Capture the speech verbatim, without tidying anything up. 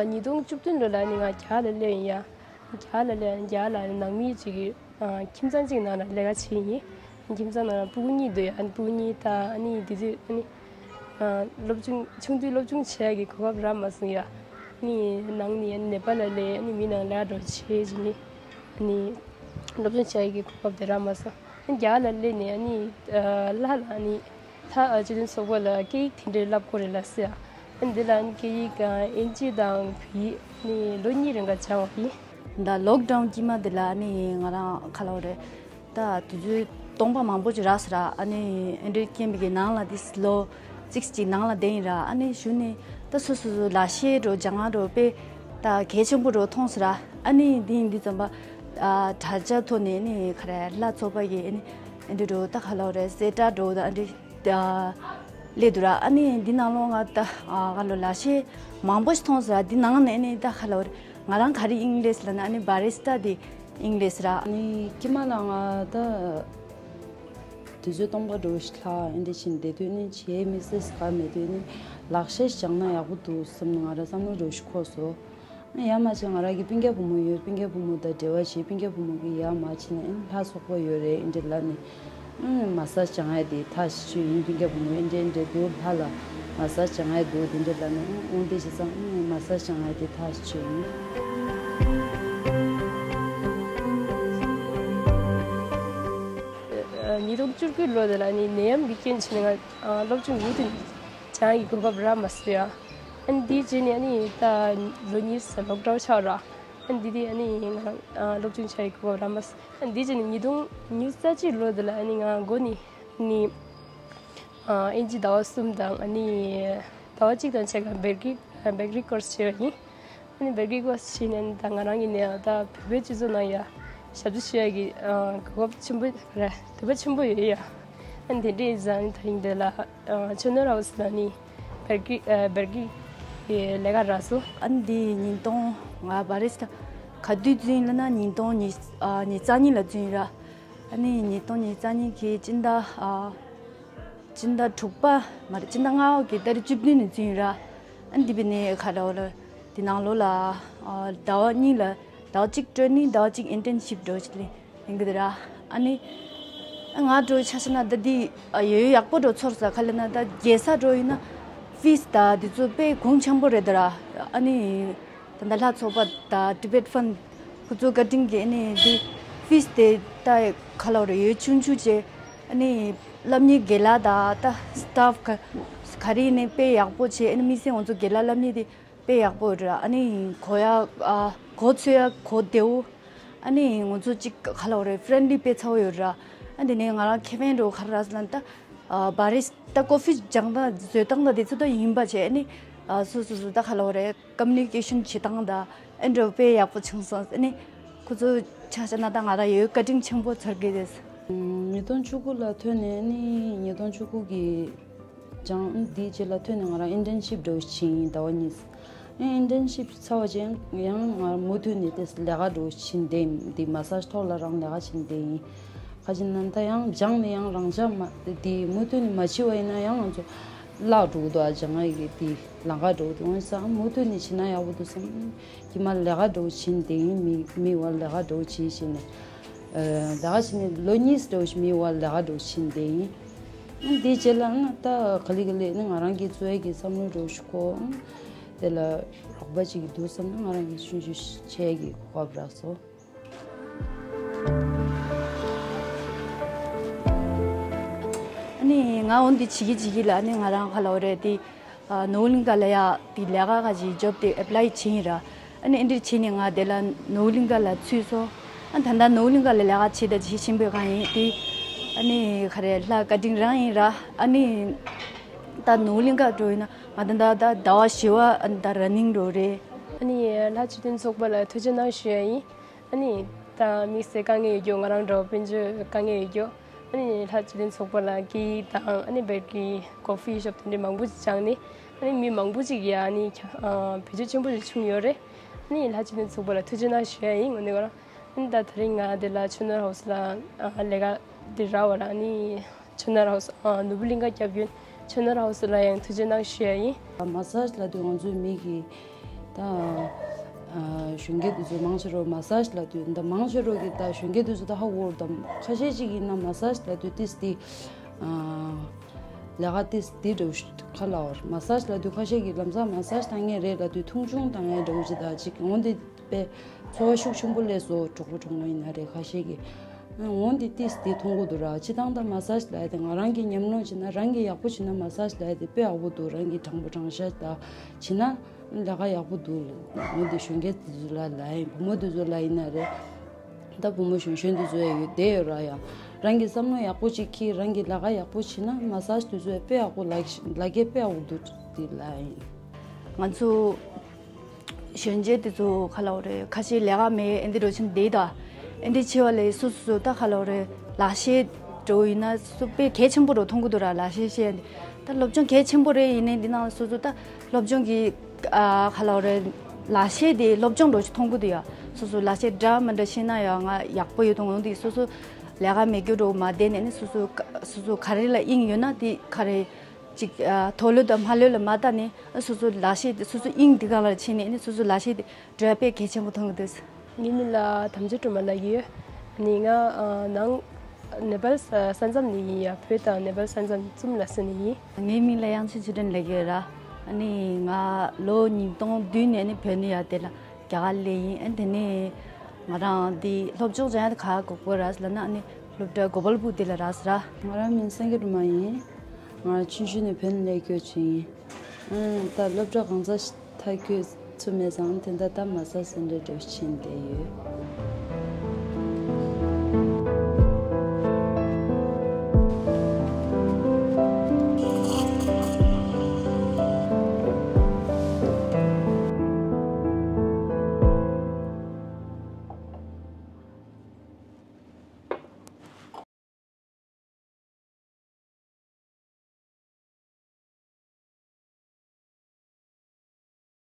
ཉིས་སྟོང་བཅུ་བདུན་ལོ་ལ་ནི་ང་རྒྱ་ལ་སླེབས་ཡིན་ཡ། རྒྱ་ལ་སླེབས་རྒྱ་ལ་ནང་མི་གཅིག་གི་ཁྱིམ་ཚང་གཅིག་ནང་ལ་ལས་ཀ་བྱེད་ཡིན། ཁྱིམ་ཚང་ནང་ལ་སྤུ་གུ་གཉིས་འདུག་ཡ། ཨ་ནི་སྤུ་གུ་གཉིས་ད་ཨ་ནི་དེ་དུས་ཨ་ནི་སློབ་ཆུང་ཆུང་དུས་སློབ་སྦྱོང་བྱེད་ཡ་གི་གོ་སྐབས་རག་མ་སོང་ཡ། ཨ་ནི་ནང་ནས་ནེ་པཱལ་ལ་སླེབས། ཨ་ནི་མི་ནང་ལས་ཀ་འགྲོ་བྱེད་བྱེད་ནི་ཨ་ནི་སློབ་སྦྱོང་བྱེད་ཡ་གི་གོ་སྐབས་དེ་རག་མ་སོང་། ཨ་ནི་རྒྱ་ལ་སླེབས་ནས་ཨ་ནི་ལྷ་ལ་ཨ་ནི། ད་སྤྱི་མཐུན་ཚོགས་པ་ལ་སྐད་ཡིག་དེ་འདྲའི་བསླབ་དགོས་རེད་ལ་ཟེར། ཨ་འདི་ལ་ཨ་ནི་སྐད་ཡིག་ཨིན་ཇི་དང་བོད་ཡིག་ནི་ལོ་གཉིས་རིང་ག་སྦྱངས་པ་ཡིན། ད་ལོག་ཌའུན་དཀྱིལ་མ་འདི་ལ་ཨ་ནི་ང་རང་ག་ལབ་དགོས་རེད། ད་དུས་ཚོད་སྟོང་པ་མང་པོ་ཅིག་རག་སོང་ར། ཨ་ནི་ཨེ་འདྲའི་རྐྱེན་པས་ཀྱི་ནང་ལ་དེ་ལོ་གཅིག་ཅིག་ནང་ལ་བསྡད་ཡིན་ར། ཨ་ནི་གཞུག་ནས་ད་སོ་སོ་སོ་ལག་ཤེས་འདྲ་སྦྱང་ཡ་འདྲ་དཔེ་ད་གལ་ཆེན་པོ་འདྲ་མཐོང་སོང་ར། ཨ་ནི་འདི་ཡིན་འདི་ཙམ་པ་ཨ་དྲ་རྒྱ་ཐོག་ནས་ཨ་ནི་ག་རེ་ལྷ་ཚོགས་པ་གི་ཨ་ནི་ཨེ་འདྲ་འདྲ་ད་ག་ལབ་དགོས་རེད། གསལ་བསྒྲགས་འདྲ་ད་ཨ་འདྲ། ད་སླེབས་འདུག་ར། ཨ་ནི་འདི་ནང་ལོགས་ང་ད་ཨ་ག་ལོ་ལག་ཤེས་མང་པོ་ཞིག་མཐོང་སོང་ར། འདི་ནང་ནས་ནི་ད་ག་ལོ་ང་རང་ག་རེ་ཨིན་ལེས་ལབ་ན་ཨ་ནི་བྷ་རི་སི་ཊ་དེ་ཨིན་ལེས་ར། ཨ་ནི་དཀྱིལ་མ་ལ་ང་ད་དུས་ཚོད་སྟོང་པ་འདྲ་བོ་ཞིག་ལྷག་ཨེ་འདྲ་ཕྱིན་བསྡད་དུས་ནི་བྱེད་མི་སྲིད་ག་མེད་དུས་ནི་ལག་ཤེས་སྦྱངས་ན་ཡག་པོ་འདུག་བསམ་ནས་ང་རང་བསམ་བློ་འདྲ་བོ་ཞིག་འཁོར་སོང་། ཡར་མར་བྱས་ང་རང་གི་སྤུན་ཀྱག་བུ་མོ་ཡོད། སྤུན་ཀྱག་བུ་མོ་དང་འབྲེལ་བ་བྱས། སྤུན་ཀྱག་བུ་མོ་གིས་ཡར་མར་བྱས་ནས་ལྷ་ཚོགས་པ་ཡོད་རེད་ཨེ་འདྲ་ལབ་ནས། ཨ་མ་སཱཇ་སྦྱང་ཡ་དེ་ཐག་ཆོད་ཡིན། སྤུན་ཀྱག་བུ་མོ་ཨེ་འདྲ་ཨེ་འདྲ་འདུག་ལྷ་ལ་མ་སཱཇ་སྦྱང་ཡ་འདུག་དེ་འདྲ་ལབ་ནས། ཨ་འོ་འདི་བྱས་ཙང་ཨ་མ་སཱཇ་སྦྱང་ཡ་དེ་ཐག་ཆོད་ཡིན། ཉིས་སྟོང་བཅུ་དགུ་ལོ་དེ་ལ་ནི་ནད་ཡམས་ཀྱི་རྐྱེན་བྱས་ནས་ང་སློབ་སྦྱོང་མུ་མཐུད་སྦྱང་ཡའི་གོ་སྐབས་རག་མ་སོང་ཡ། ཨ་ནི་དེའི་རྗེས་ནས་ཨ་ནི་ད་ལོ་གཉིས་ལོག་ཌའུན་ཆགས་ར། ཨ་ནི་དེ་དུས་ཨ་ནི་ང་རང་སློབ་སྦྱོང་བྱ་ཡི་གོ་སྐབས་རག་མ་སོང་། ཨ་ནི་དེའི་རྗེས་ནས་ཉིས་སྟོང་ཉི་ཤུ་རྩ་གཅིག་ལོ་དེ་ལ་ཨ་ནི་ང་འགོ་ནས་ནི་ཨིན་ཇི་ཟླ་བ་གསུམ་དང་ཨ་ནི་ཟླ་བ་གཅིག་དང་ཕྱེད་ཀ་བེ་ཀ་རི་བེ་ཀ་རི་ཀོར་སི་བྱས་པ་ཡིན། ཨ་ནི་བེ་ཀ་རི་ཀོར་སི་བྱས་ནས་ད་ང་རང་གི་ནས་ད་བོད་པའི་སྤྱི་ཚོགས་ནང་ཡ་ཞབས་ཕྱི་ཞུ་ཡ་གི་གོ་སྐབས་ཆེན་པོ་རེད། དད་པ་ཆེན་པོ་ཡོད་ཡ། ཨ་ནི་དེ་འདྲའི་ཟ་ནི་ད་རིང་དེ་ལ་ཆོས་ནོར་ཧའུ་སི་ལ་ནི་བེ་ཀ་རི་བེ་ཀ་རི་གི་ལས་ཀ་རག་སོང་། ཨ་ནི་འདི་ཉིས་སྟོང་ང་བྷ་རི་སི་ཊ་ག་དུས་བཙུགས་ཡིན་ལབ་ན་ཉིས་སྟོང་ཉི་ཉི་ཤུ་རྩ་གཉིས་ལ་བཙུགས་ཡིན་ར། ཨ་ནི་ཉིས་སྟོང་ཉི་ཤུ་རྩ་གཉིས་ཀྱི་སྤྱི་ཟླ་ཨ་སྤྱི་ཟླ་དྲུག་པ་མ་རེད། སྤྱི་ཟླ་ལྔ་པ་གི་ཏ་རིག་བཅུ་བདུན་ནས་བཙུགས་ཡིན་ར། ཨ་ནི་འདི་བས་ནས་ག་རེ་ལབ་དགོས་རེད། འདི་ནང་ལོགས་ལ་ཨ་ཟླ་བ་གཉིས་ལ་ཟླ་བ་གཅིག་ཊེ་རེ་ནིང་ཟླ་བ་གཅིག་ཨིན་ཊརན་ཤིབ་འདྲ་བོ་ཞིག་ལེན་གི་འདུག་ར། ཨ་ནི་ང་འདྲ་བོ་ཆ་བཞག་ན་ད་འདི་ཡོད་ཡག་པོ་འདྲ་བོ་ཚོར་སོང་། ག་རེ་ལབ་ན་ད་རྒྱལ་ས་འདྲ་བོ་ཡིན་ན་ཕིས་དང་འདི་ཚོ་དཔེ་གོང་ཆེན་པོ་རེད་འདུག་ར། ཨ་ནི། ད་ལྟ་ལྷ་ཚོགས་པ་དང་ཊི་བེཊ་ཕན་ཁོ་ཚོ་བཀའ་དྲིན་གྱིས་ཨ་ནི་འདི་ཕིས་དེ་ད་ག་ལབ་དགོས་རེད། ཡོད་ཆུང་ཆུང་བྱས། ཨ་ནི་སློབ་གཉེར་རྒན་ལགས་དང་ད་སི་ཊཱཕ་ག་ག་རེ་ཡིན་ནའི་དཔེ་ཡག་པོ་བྱས། ཨ་ནི་དམིགས་བསལ་ང་ཚོ་རྒན་ལགས་སློབ་གཉེར་དེ་དཔེ་ཡག་པོ་ཡོད་ར། ཨ་ནི་གོ་ཡ་ཨ་གོ་ཚོད་ཡ་གོ་བདེ་བོ། ཨ་ནི་ང་ཚོ་གཅིག་ག་ལབ་དགོས་རེད། ཕི་རེན་ཌི་ལི་དཔེ་ཚ་བོ་ཡོད་ར། ཨ་དེ་ནས་ང་རང་ཁེ་ཕན་འདྲ་བོ་ག་རེ་རག་སོང་ལབ་ན་ད་ཨ་བྷ་རི་ད་ཀོ་ཕི་སྦྱང་སྟངས་བཟོ་སྟངས་དང་དེ་ཚོ་ད་ཡིན་པ་བྱས། ཨ་ནི་ཨ་སོ་སོ་སོ་ད་ག་ལབ་དགོས་རེད། ཀོ་མུ་ནི་ཀེ་ཤན་བྱེད་སྟངས་དང་ཨེ་འདྲ་དཔེ་ཡག་པོ་བྱུང་སོང་། ཨ་ནི་ཁོ་ཚོ་ཆ་བཞག་ན་ད་ང་རང་ཡོད་བཀའ་དྲིན་ཆེན་པོ་ཚོར་གི་རེད། ཉིས་སྟོང་བཅུ་དགུ་ལ་ཐོན་ནས་ནི་ཉིས་སྟོང་བཅུ་དགུ་གི་སྦྱང་འདིའི་རྗེས་ལ་ཐོན་ནས་ང་རང་ཨིན་ཊརན་ཤིབ་འདྲ་བོ་ཞིག་བྱས་ཡིན་ཟླ་བ་གཉིས། ཨེ་ཨིན་ཊརན་ཤིབ་ཚར་བ་ཅན་ཡང་ང་མུ་མཐུད་ནས་དེ་ལས་ཀ་འདྲ་བོ་བྱེད་བསྡད་ཡིན། འདི་མ་སཱཇ་ཐོག་ལ་རང་ལས་ཀ་བྱེད་བསྡད་ཡིན། ག་ཅི་ན་ད་ཡང་སྦྱངས་ནས་ཡང་རང་འཇགས་མ་དེ་མུ་མཐུད་ནས་མ་བྱེད་པ་ཡིན་ན་ཡང་ང་ཚོ་བརླག་འགྲོ་གི་འདུག་ཨ་སྦྱང་ཡ་གི་དེ་ལམ་ཁ་འགྲོ་གི་འདུག་འོན་ཀྱང་མུ་མཐུད་ནས་བྱེད་ན་ཡག་པོ་འདུག་བསམ། དཀྱིལ་མ་ལས་ཀ་འདྲ་བོ་བྱེད་བསྡད་ཡིན། མི་མི་བར་ལས་ཀ་འདྲ་བོ་བྱེད་བྱས་ནས་ཨ་ལས་ཀ་བྱེད་ནས་ལོ་གཉིས་འདྲ་བོ་ཞིག་མི་བར་ལས་ཀ་འདྲ་བོ་བྱེད་བསྡད་ཡིན། ཨ་དེའི་རྗེས་ལ་ཨ་ད་ག་ལེ་ག་ལེ་ནི་ང་རང་གི་འཚོ་བ་གི་བསམ་བློ་འདྲ་བོ་ཞིག་འཁོར། ཨ་དེ་ལ་རོགས་པ་ཅིག་འདུག་བསམ་ན་ང་རང་གི་ཆུང་ཆུང་བྱེད་ཡ་གི་གོ་སྐབས་རག་སོང་། ཨ་ནི་ང་འོ་འདི་བྱེད་ཀྱི་བྱེད་ཀྱི་ལ་ཨ་ནི་ང་རང་ག་ལབ་དགོས་རེད། དེ་ཨ་ནོར་ཝེ་གླིང་ག་ལ་ཡ་དེ་ལས་ཀ་ག་ཅིག་ཇོབ་དེ་ཨེབ་ལའི་བྱས་ཡིན་ར། ཨ་ནི་ཨེ་འདྲ་བྱས་ནས་ང་དེ་ལ་ནོར་ཝེ་གླིང་ག་ལ་ཚུད་སོང་། ཨ་ད་ལྟ་ནོར་ཝེ་གླིང་ག་ལ་ལས་ཀ་བྱེད་ད་བྱེད་བཞིན་པའི་སྒང་ཡིན། དེ་ཨ་ནི་ག་རེ་ལྷ་བཀའ་དྲིན་རང་ཡིན་ར། ཨ་ནི་ད་ནོར་ཝེ་གླིང་ག་འགྲོ་ཡིན་ན་ང་ད་ད་ད་ཟླ་བ་བཞི་པ་ཨ་ནི་ད་ར་ནིང་འགྲོ་རེད། ཨ་ནི་ལྷ་བཅུ་བདུན་ཚོགས་པ་ལ་ཐུགས་རྗེ་གནང་ཞུ་ཡ་ཡིན། ཨ་ནི་ད་དམིགས་བསལ་དཀའ་ངལ་ཡོད་རྒྱུ་ང་རང་འདྲ་བོ་དཔལ་འབྱོར་དཀའ་ངལ་ཡོད་རྒྱུ། ཨ་ནི་ལྷ་བཅུ་བདུན་ཚོགས་པ་ལ་སྐད་ཡིག་དང་ཨ་ནི་བེ་ཀ་རི་ཀོ་ཕི་ཤོབ་དེ་འདྲའི་མང་པོ་ཅིག་སྦྱངས་ནས་ཨ་ནི་མི་མང་པོ་ཅིག་ཡ་ཨ་ནི་ཁྱ་ཨ་བེད་སྤྱོད་ཆེན་པོ་ཞིག་བྱུང་ཡོད་རེད། ཨ་ནི་ལྷ་བཅུ་བདུན་ཚོགས་པ་ལ་ཐུགས་རྗེ་གནང་ཞུ་ཡ་ཡིན། ངོ་ནས་ཁོ་རང་ཨ་ནི་ད་དེ་རིང་ང་འདི་ལ་ཆོས་ནོར་ཧའུ་སི་ལ་ཨ་ལས་ཀ་འདི་རག་པ་ལ་ཨ་ནི། ཆོས་ནོར་ཧའུ་སི་ཨ་ནོར་བུ་གླིང་ག་སྐྱབས་མགོན་ཆོས་ནོར་ཧའུ་སི་ལ་ཡང་ཐུགས་རྗེ་གནང་ཞུ་ཡ་ཡིན། མ་སཱཇ་ལབ་དུས་ང་ཚོའི་མི་གི་ད་ ད་ཨ་གཞོན་སྐྱེས་དེ་ཚོ་མང་ཆེ་རོ་མ་སཱཇ་ལབ་དུས་ད་མང་ཆེ་རོ་གི་ད་གཞོན་སྐྱེས་དེ་ཚོ་ད་ཧ་གོ་རོ། ད་ཁ་ཤས་ཅིག་ཡིན་ན་མ་སཱཇ་ལབ་དུས་ཏིས་ཏི་ཨ་ལས་ཀ་ཏིས་ཏི་འདྲ་བོ་ཞིག་ཁ་ལ་བར་མ་སཱཇ་ལབ་དུས་ཁ་ཤས་ཀྱི་ལམ་སང་མ་སཱཇ་བཏང་ངེས་རེད་ལབ་དུས་མཐོང་ཆུང་བཏང་ངེས་འདྲ་བོ་ཅིག་ད་ཅིག་འོན་ཏེ་པས་ཚོར་བ་ཤུགས་ཆེན་པོ་སླེབས་སོ། གྲོགས་པོ་གྲོགས་མོ་ཡིན་ན་རེད་ཁ་ཤས་ཀྱིས། འོན་ཏེ་ཏིས་ཏི་མཐོང་གི་འདུག་ར། སྤྱི་བཏང་ད་མ་སཱཇ་ལབ་ཡ་དེ་ང་རང་གི་ཉམས་མྱོང་བྱས་ན་རང་གི་ཡག་པོ་བྱས་ན་མ་སཱཇ་ལབ་ཡ་དེ་དཔེ་ཡག་པོ་འདུག་རང་གི་དྲང་པོ་དྲང་བཞག་ད་བྱས་ན་ལས་ཀ་ཡག་པོ་འདུག་འོན་ཏེ་གཞོན་སྐྱེས་དེ་ཚོ་ལ་ལབ་ཡིན། བུ་མོ་དེ་ཚོ་ལ་ཡིན་ན་རེད། ད་བུ་མོ་གཞོན་གཞོན་དེ་ཚོ་ཡ་ཡོད་བསྡད་ཡོད་ར། ཡ་རང་གི་བསམ་བློ་ཡག་པོ་ཅིག་འཁྱེར་རང་གི་ལས་ཀ་ཡག་པོ་བྱས་ན་མ་སཱཇ་དེ་ཚོ་ཡ་དཔེ་ཡག་པོ་ལབ་ལབ་མཁན་དཔེ་ཡག་པོ་འདུག་དེ་ལབ་ཡིན། ང་ཚོ་གཞོན་སྐྱེས་དེ་ཚོ་ཁ་ལ་འོ་རེད། ཁ་ཤས་ལས་ཀ་མེད་ཨེ་འདི་འགྲོ་ཕྱིན་བསྡད་ད་ཨེ་འདི་ཆེ་བ་ལས་སོ་སོ་སོ་ད་ཁ་ལ་འོ་རེད། ལག་ཤེས་འགྲོ་ཡིན་ན་སོ་དཔེ་གལ་ཆེན་པོ་རུ་མཐོང་གི་འདུག་ར། ལག་ཤེས་ཤེས་ད་སློབ་སྦྱོང་གལ་ཆེན་པོ་རེད། ཡིན་ནའི་འདི་ནང་སོ་སོ་ད་སློབ་སྦྱོང་གི་ཨ་ཁ་ལ་འོ་རེད། ལག་ཤེས་དེ་སློབ་སྦྱོང་འགྲོ་ཞིག་མཐོང་གི་འདུག་ཡ། སོ་སོ་ལག་ཤེས་འདྲ་མི་འདྲ་ཤེས་ན་ཡ་ང་ཡག་པོ་ཡོད་མཐོང་འོང་དེ་སོ་སོ་ལས་ཀ་མེད་རྒྱུ་འགྲོ་མ་བསྡད་ནས་ནི་སོ་སོ་སོ་སོ་ག་རེ་ལ་དབྱིངས་ཡོད་ན་དེ་ག་རེ། ཅིག་ཨ་མཐོ་ལོས་དང་དམའ་ལོས་ལ་མ་ལྟ་ནས་ཨ་སོ་སོ་ལག་ཤེས་དེ་སོ་སོ་དབྱིངས་དེ་ག་ལ་ཕྱིན་ནས་ཨ་ནི་སོ་སོ་ལག་ཤེས་དེ་འགྲོ་ཡ་དཔེ་གལ་ཆེན་པོ་མཐོང་གི་འདུག་ངའི་མིང་ལ་དམ་ཆོས་སྒྲོལ་མ་ལབ་ཀྱི་ཡོད། ཨ་ནི་ང་ཨ་ནང་ནེ་པཱལ་ས་ས་མཚམས་ནས་ཡིན་ཡ། བོད་དང་ནེ་པཱལ་ས་མཚམས་ཙུམ་ལ་སི་ནས་ཡིན། ངའི་མིང་ལ་དབྱངས་ཅན་ཆོས་སྒྲོན་ལབ་ཀྱི་ཡོད་ར། ཨ་ནི་ང་ལོ་ཉིས་སྟོང་བདུན་ནས་ཨ་ནི་བོད་ནས་ཡ་དེ་ལ་རྒྱ་གར་སླེབས་ཡིན། ཨ་དེ་ནས་ང་རང་འདི་སློབ་སྦྱོང་སྦྱང་ཡ་དེ་ག་ག་དགོས་ར་ཟེར་ལབ་ན་ཨ་ནི་སློབ་གྲྭ་གོ་པལ་པུར་དེ་ལ་རག་ཟེར་ར། ང་རང་མིང་སངས་རྒྱས་སྒྲོལ་མ་ཡིན། ང་ཆུང་ཆུང་ནས་བོད་ནས་སླེབས་ཁྱོད་ཆེ་ཡིན། ཨང་ད་སློབ་གྲྭ་གང་ཚ་མཐར་འཁྱོལ་ཚུལ་མེད་ཙང་དེ་འདྲ་ད་མ་ས་སེ་འདྲ་འགྲོ་ཕྱིན་བསྡད་ཡོད།